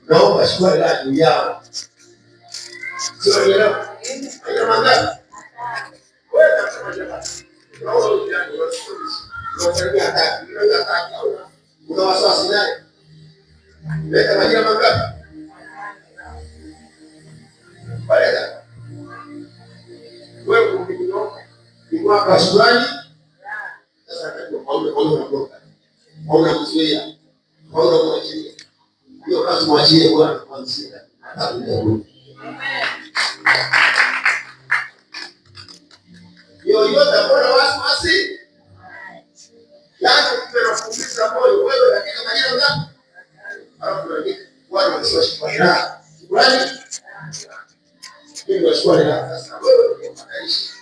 Naomba shukrani la juu yao. Sio nielewa. Haina mangapi? Wewe kama jamani. Una wasiwasi naye? Leta majina mangapi? Waleta. Wewe ukikutoka ni mwaka wa shukrani. Sasa hauna hauna hauna mzuia. Hauna mwachilia. Hiyo kazi mwachie Bwana kwanza. Yoyote mbona wasiwasi? Yaani mtu anakuumiza moyo wewe katika majina ngapi? Alafu unaandika Bwana wa shukrani. Shukrani. Mimi wa shukrani. Sasa wewe unaishi.